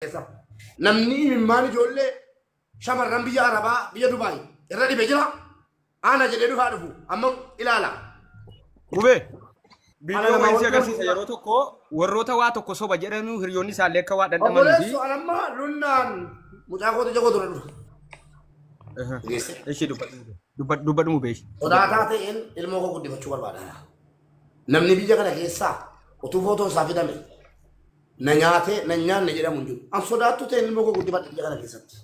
Keessa. Namni imimmaan ijoollee shamarran biyya Arabaa, biyya Dubaay irra dhibe jira. Ana jedhee dhufaa dhufu amma ilaala. Gubee. Ana Viidiyoo nama wayii si wal agarsiisa yeroo tokko warroota waa tokko soba jedhanu hiriyoonni isaallee akka waa dhandhamanii fi Obboleessu, anamma lunnaan mucaa kootu ija kootu na dhufa. Geesse. Ishee dubbadhu, dubbadhu mubee. Sodaataa ta'een ilmoo koo guddifachuu barbaada. Namni biyya kana keessaa utuu footoon isaa fidame na nyaatee na hin nyaanne jedhamu hin jiru. An sodaattuu ta'een ilmoo koo guddifadha biyya kana keessatti.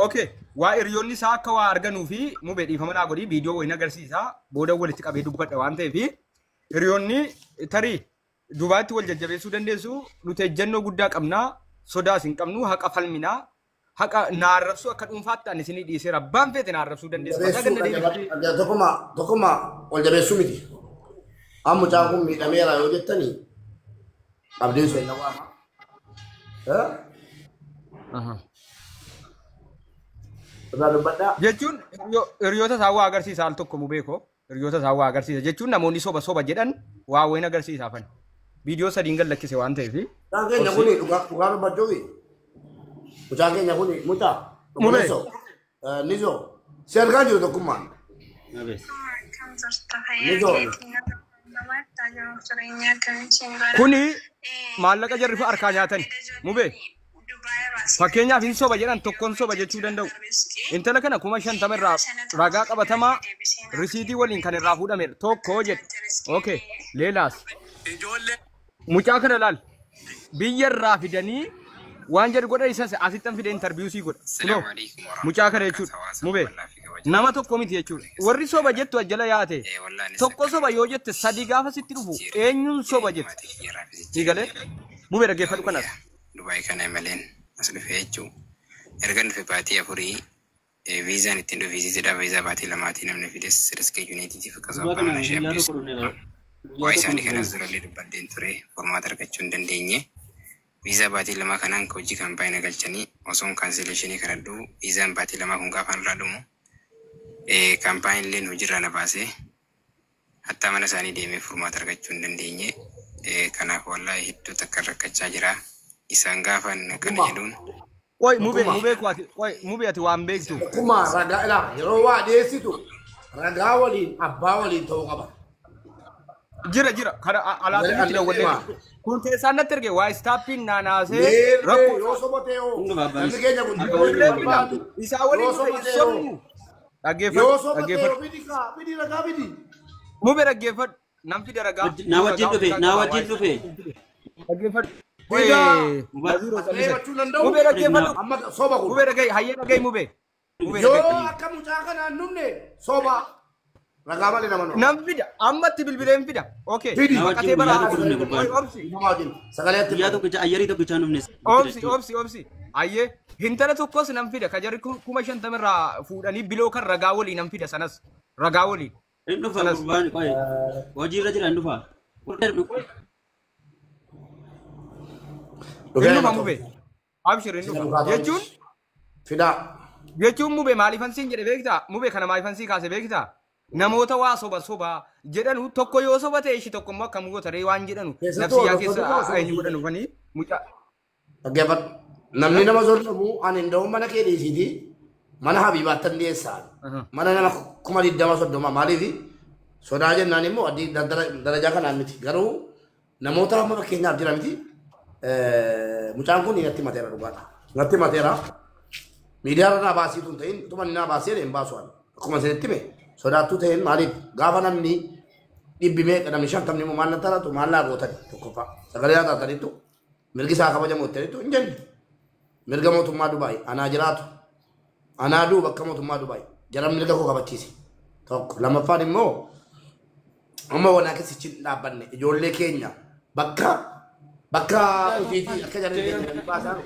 Okay, waa hiriyoonni isaa akka waa arganuu fi mubee dhiifama naa godhii, viidiyoo wayiin agarsiisa, booda walitti qabee dubbadha waan ta'eef hiriyoonni tarii Dubaatti wal jajjabeessuu dandeessu. Nuti ejjennoo guddaa qabnaa, sodaas hin qabnu, haqa falminaa, haqa na arrabsuu akka dhuunfaatti ani isinii dhiiseera, abbaan feete na arrabsuu dandeessu. Mataa Jabeessuu ganna deebiftee. Tokkuma tokkuma wal jabeessuu miti. Amma mucaan kun miidhameera yoo jettanii abdiin sun na waama. Irraa dubbadhaa. Jechuun hiriyoota isaa waa agarsiisa al tokko mu beeko. Hiriyoota isaa waa agarsiisa jechuun namoonni soba soba jedhan waa wayin agarsiisa hafan. Viidiyoo sadiin gad lakkise waan ta'eef. Mucaan keenya kuni dhugaa dhugaa dubbachuufi. Mucaan keenya kuni mucaa. Mubee. Obboleessoo. Nizoo. Si argaa jiru tokkummaan. Akkam jirta? Fayyaa Nizoo. keetii? Namaatti jiruuf jireenya akkamiitiin bara? Kuni maallaqa jarri harkaa nyaatan. Mubee. Fakkeenyaaf hin soba jedhan, tokkoon soba jechuu danda'u. Intala kana 50,000 irraa ragaa qabatamaa risiitii waliin kan irraa fuudhame tokko jedhe. Okay, leelaas. Mucaa kana laal. Biyya irraa fidanii waan jedhu godha, isas asittan fide interview sii godha. Kunoo mucaa kana jechuudha. Mubee. Nama tokko miti jechuudha. Warri soba jettu ajjala yaate. Tokko soba yoo jette sadi gaafa sitti dhufu eenyuun soba jette? Sii galee? Mubee, dhaggeeffadhu kanas. Dubaay kana imaleen as dhufe jechuu. Erga dhufe baatii 4, viizaan ittiin dhufe viizitiidha. Viizaa baatii 2tii namni fides riskee yuuniitiitiif akkasuma Gurbaa abbaa kana mana ishee guyyaa abdiis tokko dhufne, guyyaa waa tokko isaanii dhufne. kanas durallee dubbadheen ture, furmaata argachuu hin dandeenye. Viizaa baatii 2 kanaan hojii kaampaanii galchanii osoon cancellation kadhadhu viizaan baatii 2 kun gaafa irraa dhumu kaampaaniin illee hojiirraa na baasee hattaa mana isaanii deemee furmaata argachuu hin dandeenye. Kanaaf wallaahi hedduu takka rakkachaa jira. Isaan gaafa kana Tokkummaa. jedhuun Qoy mubee. Tokkummaa. Mubee kuwaati, qoy mubee, ati waan beektu. Tokkummaa, ragaa ilaa yeroo waa dhiyeessitu ragaa waliin abbaa waliin ta'uu qaba. Jira jira kana alaatinitti Ani dawwallee deema. kun keessaan natti erge waa istaappiin naanaasee Meerree rakkoo yoo soba ta'e hoo, Hin dhufa abbaanis. namni keenya kun Abbaa jibbuu waliin hin dhufa. barbaadu. Isaa waliin Yoo dhufe soba hin ta'e hoo, sobnu. Dhaggeeffadhu, yoo soba ta'e hoo, dhaggeeffadhu. fidi kaa, fidi ragaa fidi. Mubee, dhaggeeffadhu. Nan fida ragaa. Na wajjin Ragaa dhufe, ofirraa na qaba waa wajjin dhufe. Dhaggeeffadhu. Qoy Fidaa. Naziiroo As callisan. dheebachuu danda'u. Mubee, dhaggeeffadhu. Amma soba kun. Mubee, dhagahi, hayyee dhagahi mubee. Mubee, Yoo dhagahi. akka mucaa kanaan dhumne soba ragaa malee nama nama. Nan fida, ammatti bilbileen fida. Okay. Fidi. Na wajjin Baqatee guyyaa bara. tokko dhufne Qoy gurbaan. obsi. Nama wajjin sagalee itti Guyyaa banu. tokkicha, ayyarii tokkichaan dhufne. Obsi, obsi, obsi. Ayyee intala tokkos nan fida ka jarri 50,000 irraa fuudhanii biloo kan ragaa walii nan fida, sanas ragaa walii. Hin dhufa Sanas. gurbaan, qoy. Hojiirra jira, hin dhufa. Dhufee Hin dhufa nama mubee. tokko. Abshir, hin Sina dhufa. dhugaa ta'uu Jechuun fidaa. Jechuun mubee, maaliifan siin jedhe beektaa? Mubee, kana maaliifan sii kaase beektaa? Namoota waa soba soba jedhanu tokko yoo soba ta'e ishii tokko immoo akkam goota ree waan jedhanu Keessattuu nafsiyyaa hordoftoota keessa kana soba eenyu godhanu fanii mucaa. Dhaggeeffadhu. Namni nama sodamu ani hin da'u, mana kee dhiisiiti mana Habiibaattan dhiyeessaan. Mana nama 20,000 30 maaliif sodaa jennaan immoo addii darajaa kanaan miti. Garuu namoota amma fakkeenyaaf jira miti. Mucaan kun natti mateera, dhugaadha. Natti mateera. Miidiyaa irra naa baasiitu hin ta'in, utuma inni naa baasee hin baasu ani. Akkuma isinitti hime sodaattuu ta'een, maaliif gaafa namni dhibbi meeqa, namni 50 immoo maal na taratu, maal naa gootan? Tokkoffaa sagalee naa taataniittu, mirgi isaa kabajamu jettaniittu hin jenne. Mirga mootummaa Dubaay anaa jiraatu, anaa duu bakka mootummaa Dubaay jaran mirga koo kabachiise tokko. Lammaffaan immoo amma wanaa keessichi hin dhaabbanne, ijoollee keenya bakka bakka hojiitii akka jarri keenya baasan.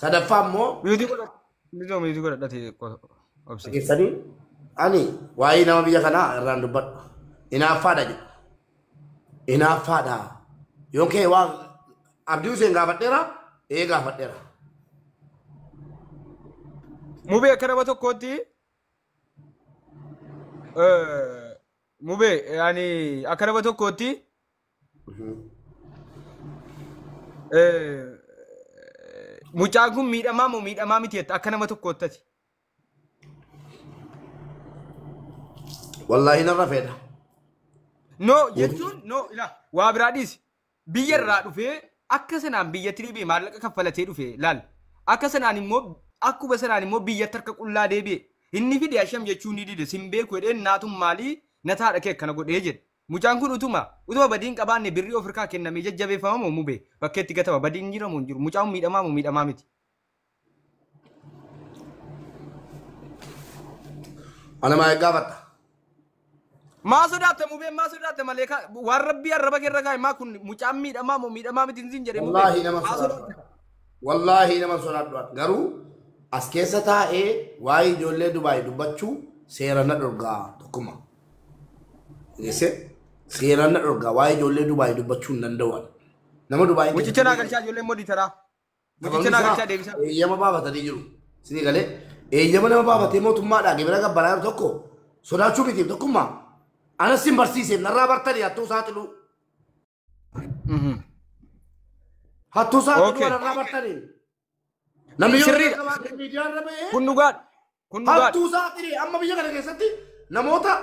Sadaffaa immoo Mute godhadhu. Mute, mute godhadhate obsi. Keessanii ani waa'ee nama biyya kanaa irraan dubbadhu. Inaaffaadha jedhu. Inaaffaadha. Yoo kee waa Abdii Hussein gaafadheera, ee gaafadheera. Mubee, akka nama tokkootti, mubee, ani akka nama tokkootti Mucaan kun miidhamaa moo miidhamaa miti jetta akka nama tokkoottati. Wallaahi narra fedha. No jechuun no ilaa waa biraa dhiisi. Biyya irraa dhufee akka sanaan biyyatti deebi'e maallaqa kaffalatee dhufe laal. Akka sanaan immoo akkuma sanaan immoo biyyatti harka qullaa deebi'e. Inni fide asham jechuun ni dide sin beeku jedheen naatun maalii na taadha kee akkana godhee jedhe. Mucaan kun utuma badiin qabaanne birrii of harkaa kennamee jajjabeeffama moo mubee bakkeetti gatama badiin jira moo hin jiru mucaan miidhamaa moo miidhamaa miti. Ana maa gaafadha. Maa sodaatte mubeen maa sodaatte malee waan rabbii arraba keerra kaa'e maa kun mucaan miidhamaa moo miidhamaa miti hin jedhe mubeen. Wallaahi nama sodaadhu. Wallaahi nama sodaadhu. Garuu as keessa taa'ee waa'ee ijoollee Dubaay dubbachuu seera na dhorgaa tokkuma. Seera na dhorgaa waa'ee ijoollee Dubaay dubbachuu hin danda'u. Nama Dubaay Mucicha naa galchaa ijoollee immoo ditaraa. Mucicha naa galchaa deebisaa. Eeyyama baafatanii jiru. Isinii galee eeyyama nama baafatee mootummaadhaa gibira gabbaraa jiru tokko sodaachuu mitiif tokkummaa. Anas sin barsiiseef narraa bartanii hattuu saaxiluu. Hattuu saaxiluu narraa bartanii. Namni yoo miidiyaan irra ba'ee. Kun dhugaadha. Kun dhugaadha. Hattuu saaxilee amma biyya kana keessatti namoota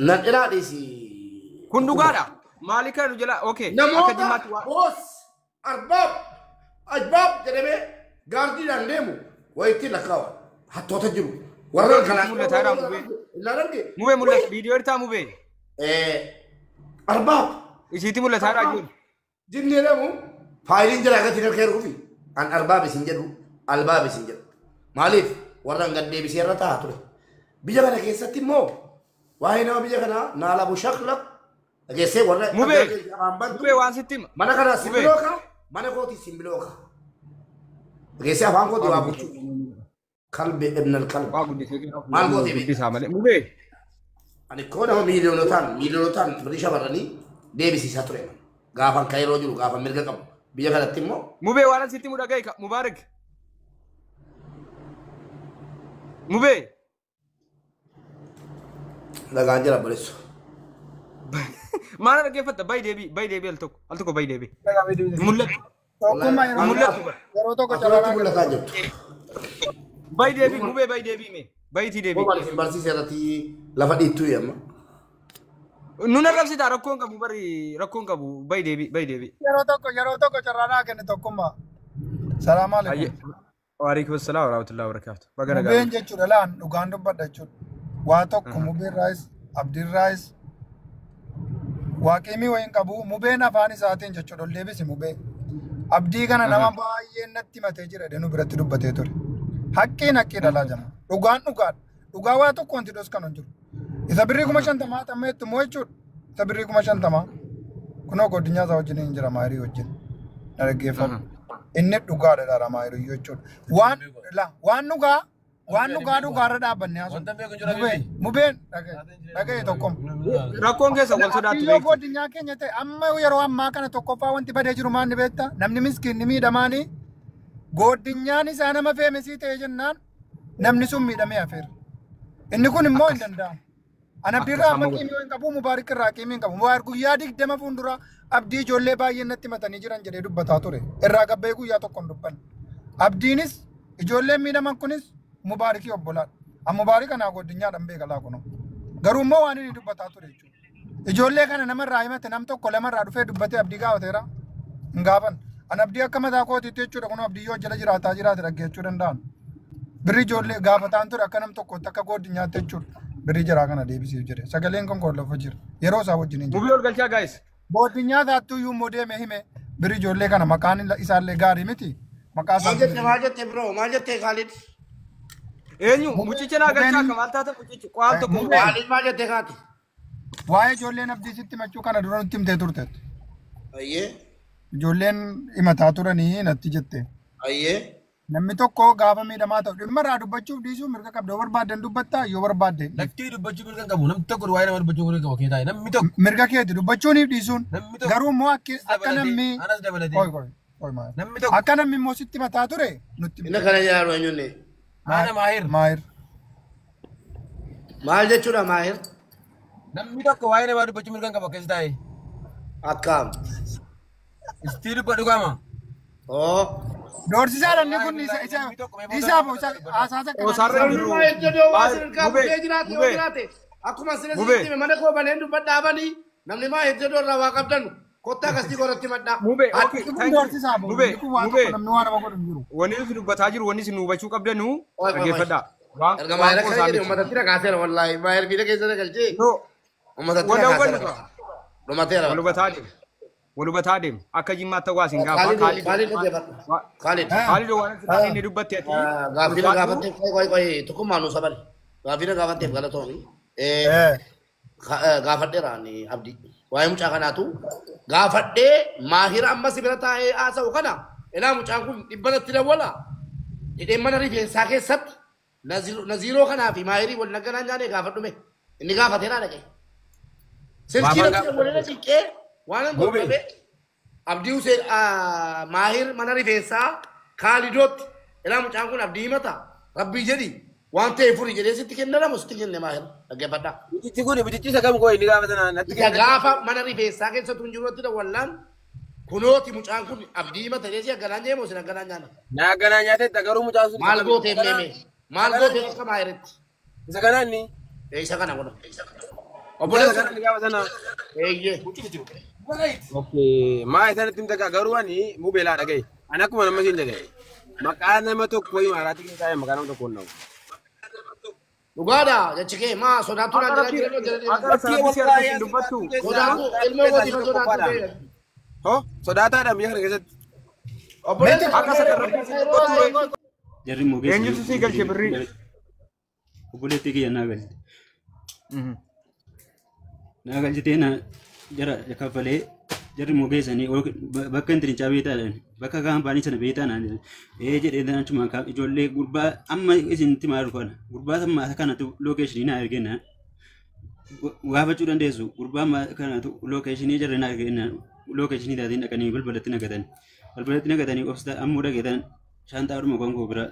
nan dhiisi. Kun dhugaadha. Maali kana nu jala okay. Namoota boos arbaab ajbaab jedhamee gaardiidhaan deemu wayitti lakkaawa hattoota jiru. Warra kanaa mul'ata jira mubee. Mubee mul'ata viidiyoo irraa mubee. Arbaab. Isiitti mul'ata jira jiru. Jinni jedhamu faayiliin jira irratti harka erguufi an arbaab isin jedhu albaab isin jedhu. Maaliif warra gad deebisee irra taa'aa ture. Biyya kana keessatti immoo waa'ee nama biyya kanaa naalabu shaklaq dhageessee warra Mubee mubee waan sitti hima. Mana kana simbilooka mana kooti simbilooka. Dhageessee afaan kooti waa bulchuu. Kalbi ibn al-kalb. Maal gootee guddisaa malee. Mubee. Ani koo nama miiliyonotaan birrii shamarranii deebisiisaa ture. Gaafan kairoo jiru gaafan mirga qabu. Biyya kanatti immoo. Mubee waan sitti himu dhaga'i Mubaarak. Mubee. Dhagaan jira baleessu. Maal dhaggeeffatta? Bayi deebii al tokko bayi deebii. Mul'atu. Tokkummaa yeroo tokko Asirratti mul'ataa jirtu. Bayi deebii mubee bayi deebii mee bayitii deebii. Booba isin barsiise irratti lafa dhiittuu yemma. Nun arrabsitaa rakkoon qabu bari rakkoon qabu bayi deebii bayi deebii. Yeroo tokko carraa kenne tokkummaa. Salaam alaikum. Waalaikum salaam wa rahmatullahi wa barakaatu. Baga nagaa. Mubeen jechuudha laan dhugaan dubbadha jechuudha. Waa tokko mubeen raayis abdiin raayis waaqimii wayiin qabu mubeen afaan isaatiin jechuudha ol deebisi mubee. Abdii kana nama baay'een natti himatee jira jedhee nu biratti dubbatee ture. Haqqiin haqqii dhalaa jama. Dhugaan dhugaadha. Dhugaa waa tokko wanti dos kan hin jiru. Isa birrii 50,000 xammeettu immoo jechuudha. Isa birrii 50,000 kunoo godinyaa isaa wajjin hin jira maayirii wajjin. Na dhaggeeffadhu. Inni dhugaadha dhala maayirii jechuudha. Waan dhugaa dhugaarra dhaabbannee haasofnu. Mubeen dhaga'e tokkom. Rakkoon keessa wal sodaattu beektu. Godinyaa keenya ta'e amma yeroo ammaa kana tokkoffaa wanti badee jiru maal ni beektaa? Namni miskiinni miidhamaanii Goddinyaan isaa nama feemesii ta'e jennaan namni sun miidhamee hafeera. Inni kun immoo hin danda'amu. Ani abdiirraa amma qiimii hin qabu, Mubaarik irraa qiimii hin qabu. Mubaarik guyyaa 20 fuuldura abdii ijoollee baay'een natti himatanii jiran jedhee dubbataa ture. Irraa gabbee guyyaa tokko hin dubbanne. Abdiinis ijoolleen miidhaman kunis Mubaarikii obbolaadha. An Mubaarik anaa goddinyaadhaan beeka laa kunoo. Garuu immoo waan inni dubbataa ture jechuudha. Ijoollee kana namarraa himate nam tokko lamarraa dhufee dubbatee abdii gaafateera. Hin gaafan. An abdii akka mataa kootiitti jechuudha kun abdii yoo jala jiraataa jiraate dhaggeeffachuu danda'an. Birrii ijoollee gaafataan ture akka nam tokkotti akka goddinyaatti jechuudha. Birrii jaraa kana deebisiif jedhe. Sagaleen kun lafa jira. Yeroo isaa wajjin hin jiru. Mubee ol galchaa gaayis. Goddinyaa taattuu iyyuu immoo deeme hime birrii ijoollee kana maqaan isaallee gaarii miti. Maqaa isaa. Maal jette biroo maal jette Khalid? Eenyu mucicha naa galchaa akka maal taata mucichi qo'aan tokko. Khalid maal jette kaati? Waa'ee ijoolleen abdii sitti himachuu kana dura nutti himtee turteetti. Ayyee. Ijoolleen himataa turanii natti jette. Ayyee. Namni tokko gaafa miidhamaa ta'u dhimma irraa dubbachuuf dhiisuu mirga qabda. Yoo barbaaddan dubbattaa yoo barbaadde. Lakkii dubbachuu mirga qabu. Namni tokko waa'ee nama dubbachuu mirga qabu kee taa'e. Namni tokko. Mirga keeti dubbachuuniif dhiisuun. Garuu immoo akka namni. Anas dabalatee. Namni tokko. Akka namni immoo sitti mataa ture nutti. Inni kana jedhaa eenyuun. Ana Maahir. Maahir. Maal jechuudha Maahir? Namni tokko waa'ee namaa dubbachuu mirga qabu keessa taa'e. Akkam. Istii dubbadhu qaama. Oo. Doorsisaadha inni kun isa isa isaaf hasaasa Qosaarra kanaa. hin jiru. Namni maa ejjedoo waa Maal- sirkaa Mubee, bukkee jiraate yoo Mubee. jiraate akkuma sila Mubee. sitti hime mana koo baneen dubbadhaa banii namni maa ejjedoo irraa waa qabdanu kottaa akkasii godhatti madhaa. Mubee, okay, Inni kun thank you. doorsisaa boo. Mubee, Inni kun waan Mubee. tokko namni waan nama godhu hin jiru. Wanni nuti dubbataa jiru wanni isin hubachuu qabdanu Oi, oi, oi. dhaggeeffadhaa. Waan Erga waan maayira kana qoosaa jedhe miti. uummatatti rakaaseera wallaahi maayir miidha keessa galchee No, uummatatti wal hubannu rakaaseera. qaba. Dhumateera. Wal hubataa deemu. Wal hubataa deemu. Akka jimmaatti hawaas hin gaafa. Kaalid Kaalid Kaalid dhaggeeffadhu. Kaalid. Kaalid waan asirratti inni dubbatte ati. Gaaffii na ulfaadhu. gaafatteef qoy qoy qoy tokkummaa nu sabali. Gaaffii na gaafatteef galatoomi. Gaafadheera ani abdii. Waa'ee mucaa kanaatu gaafadhee maahira amma si bira taa'ee haasa'u kana ilaa mucaan kun dhibba natti dawwala jedhee mana rifeensaa keessatti naziiroo kanaa fi maahirii wal nagganaan nyaanee gaafadhume inni gaafateera dhaqee. Silkii Maafaan natti dawwalee na cinqee waan hin Mubee. godhame abdii Hussein maahir mana rifeensaa kaalidootti ilaa mucaan kun abdii himata rabbii jedhi waan ta'e furi jedhee sitti kennara moo sitti kenne maahir dhaggeeffadhaa. Bitichi kun bitichi isa kam koo inni gaafa sana natti Isa gaafa mana rifeensaa keessattuu hin jirutti dawwallaan kunooti mucaan kun abdii himata jedhee si akkanaan jedhe moo sin akkanaan nyaanne. Naa ganaa nyaateetta garuu mucaan sun. Maal gooteef meeme? Maal gooteef akka maahiritti? Isa kanaa inni. Isa kana godha. Isa Obboleessa kanaa inni gaafa sana. eeyyee. Okay. Maa isaan itti himta garuu ani mubeelaa dhagaye. Ani akkuma nama siin jedhe. Maqaa nama tokko imaaraatti keessa taa'e maqaa nama tokko hin dha'u. Dhugaadha jechi kee maa sodaattuu naan Akka jedhaa rabbi jiran akka rabbi si harka hin dubbattu. Sodaattuu ilmoo gootiif sodaattuu ta'e. Hoo sodaataadha biyya kana keessatti. Obboleessa Akka sakka rabbi si dubbattu. Jarri immoo geessanii Eenyutu sii galche birrii? Obboleettii kiyya naa galchite. Naa galchitee na jara kaffalee jarri immoo geessanii bakka intinichaa beektaadhaan bakka kaampaanii sana beektaa naan jedhan. Ee jedhee tan achuma ijoollee gurbaa amma isinitti maal kana gurbaa amma kanatu lookeeshinii naa ergennaan gaafachuu dandeessu gurbaa amma kanatu lookeeshinii jarri naa ergennaan lookeeshinii taateen dhaqanii balbalatti naqatan balbalatti naqatanii obsita ammoo dhaqeetan shaantaadhuma konkoo bira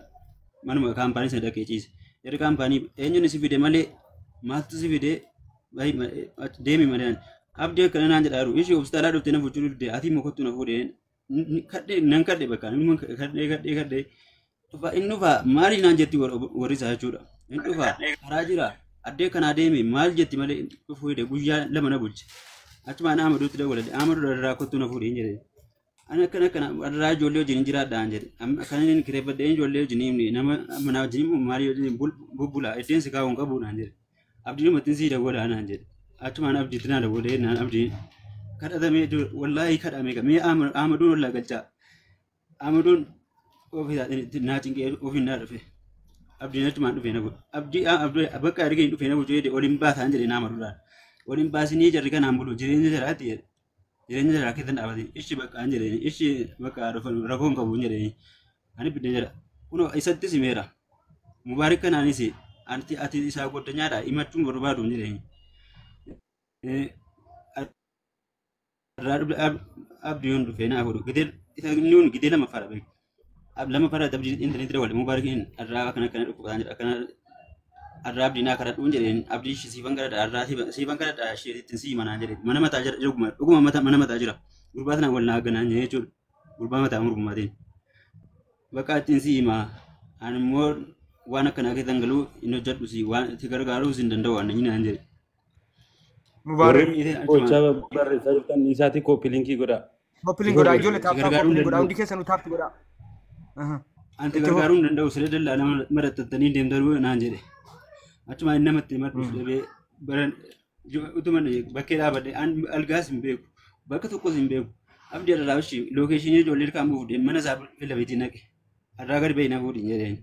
manuma kaampaanii sana dhaqee ciise. Jarri kaampaanii eenyuun si fide malee maaltu si fide deemi malee abdii akkana naan jedhaa jiru ishii obstaalaa dhuftee na fuchuu dhufte ati immoo kottu na fuudhee kadhee nan kadhee bakka inni kadhee kadhee kadhee dhufa inni dhufa maali naan jetti warri isaa jechuudha inni dhufa karaa jira addee kanaa deemi maal jetti malee dhufuu hidhe guyyaa lama na bulche achumaan Ahmaduutti dawwaladhe Ahmadu irraa kottu na fuudhee hin jedhe ani akkana akkana irraa ijoollee wajjin jiraadhaan jedhe kan inni kireeffadhee ijoollee wajjin himne nama mana wajjin maalii wajjin bubbula iddeen si kaa'uun qabu naan jedhe abdiin uummattiin sii dawwalaa naan jedhe achumaan abdiitti naa dawwalee naan abdiin kadhatamee jiru wallaahi kadhame mee Ahmaduun ollaa galchaa Ahmaduun ofii naa cinqee ofiin naa dhufe abdiin achumaan dhufe na godhe abdii bakka argee hin dhufe na bulchu jedhe oliin baasaan jedhe naa maruudhaan oliin baasinii jarri kanaan bulu jireenya jaraatti jedhe jireenya jaraa keessa dhaabate ishi bakka an jedheen ishi bakka dhufan rakkoon qabu hin jedheen ani bidde jedha kunoo isatti simeera mubaarik kanaanis ati ati isaa goddanyaadha himachuun barbaadu hin jedheen abdiin dhufee naa godhu gidee inni gidee lama fara beeku lama fara abdii intarneetii dawwale mubaarikiin irraa akkana akkana dhukkubaan jedha akkana irraa abdii naa kadhadhuun jedheen abdii siifan kadhadha irraa siifan kadhadha isheetiin sii manaan jedhe mana mataa jira dhuguma dhuguma mata mana mataa jira gurbaa sana wal naa ganaan jedhe jechuudha gurbaa mataa murmaatiin bakka ittiin sii himaa ani immoo waan akkanaa keessan galuu hin hojjedhu si waan itti gargaaruus hin danda'u ani naan jedhe. Mubaarik. Gochaa barreessaa jirtan isaatii kooppi linkii godhaa. Kooppi linkii godhaa ijoollee taaptaa Gargaaruu kooppi linkii godhaa danda'u. hundi keessanuu taapti godhaa. Anti gargaaruu hin danda'u siree dallaa nama marattattanii deemtanuu naan jedhe. Achuma inni namatti himadhuuf dhabee baran utuma bakkee dhaabadhe an algaas hin beeku bakka tokkos hin beeku. Abdii irraa ishii lookeeshinii ijoollee ilkaan buuf deem mana isaa filameetii naqe. Irraa gadi bahii na fuudhi jedheen.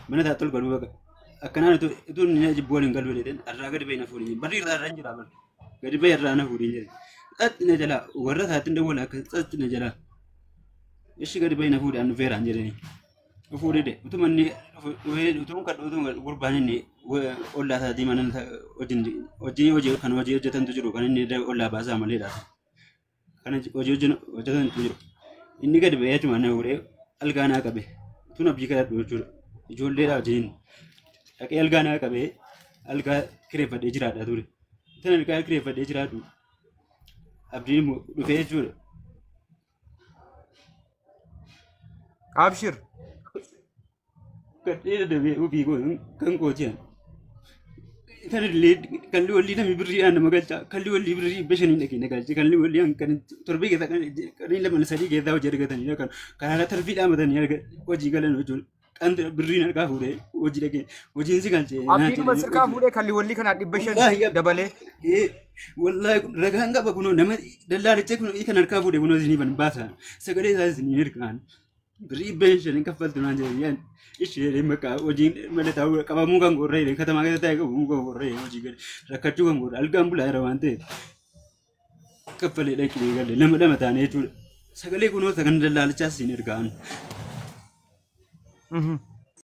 Mana isaa tol galuu baqa. Akkanaan utuu inni jibbuu waliin galuu jedheen irraa gadi bahii na fuudhi. Barri irraa irra hin jira barri. Gadi bahii irraa na fuudhi jedhe. Tsatti na jalaa warra isaatti dawwala akka tsatti na jalaa. Ishi gadi bahii na fuudhi an dhufeeraan jedheen. Dhufuu dide utuma inni dhufee utuma kadhu utuma gurbaan inni ollaa isaatii mana wajjin hojii hojii kan hojii hojjetantu jiru kan inni ollaa baasaa maleedha. Kan hojii hojjetantu jiru. Inni gadi bahee achuma na fuudhee algaa naa qabe. Tun abdii kadhadhu jechuudha. Ijoolleedha wajjin dhaqee algaa naa qabee algaa kireeffadhee jiraadha ture. Tun algaa kireeffadhee jiraadhu abdiin immoo dhufee jechuudha. Abshir. Kadhee dadhabee ofii koo kan kooti. Kan illee kalli walii namni birriidhaan nama galcha. Kalli walii birrii 500 dhaqee na galche. Kalli walii kan torbee keessaa kan lama sadii keessaa hojii argatanidha. Kan karaarra tarfii dhaabatanii hojii galan jechuudha. Kan birriin harkaa fuudhee hojii dhaqee hojiin si galche. Abdiidhuma sirkaa fuudhee kalli walii kanaa 500 dabalee. Wallaahi ragaan qaba kunoo nama dallaalicha kunoo kan harkaa fuudhee kunoo isinii ban baasa. Sagalee isaa isinii hirkaan. Birrii 500 kaffaltu naan jedhan ishee maqaa hojiin malee taa'uu qabamuu kan gorree katamaa keessa taa'ee qabamuu kan gorree hojii gale rakkachuu kan gorree algaan bulaa jira waan ta'eef kaffalee dhaqee galle lama lama taanee jechuudha. Sagalee kunoo kan dallaalichaas isin ergaan.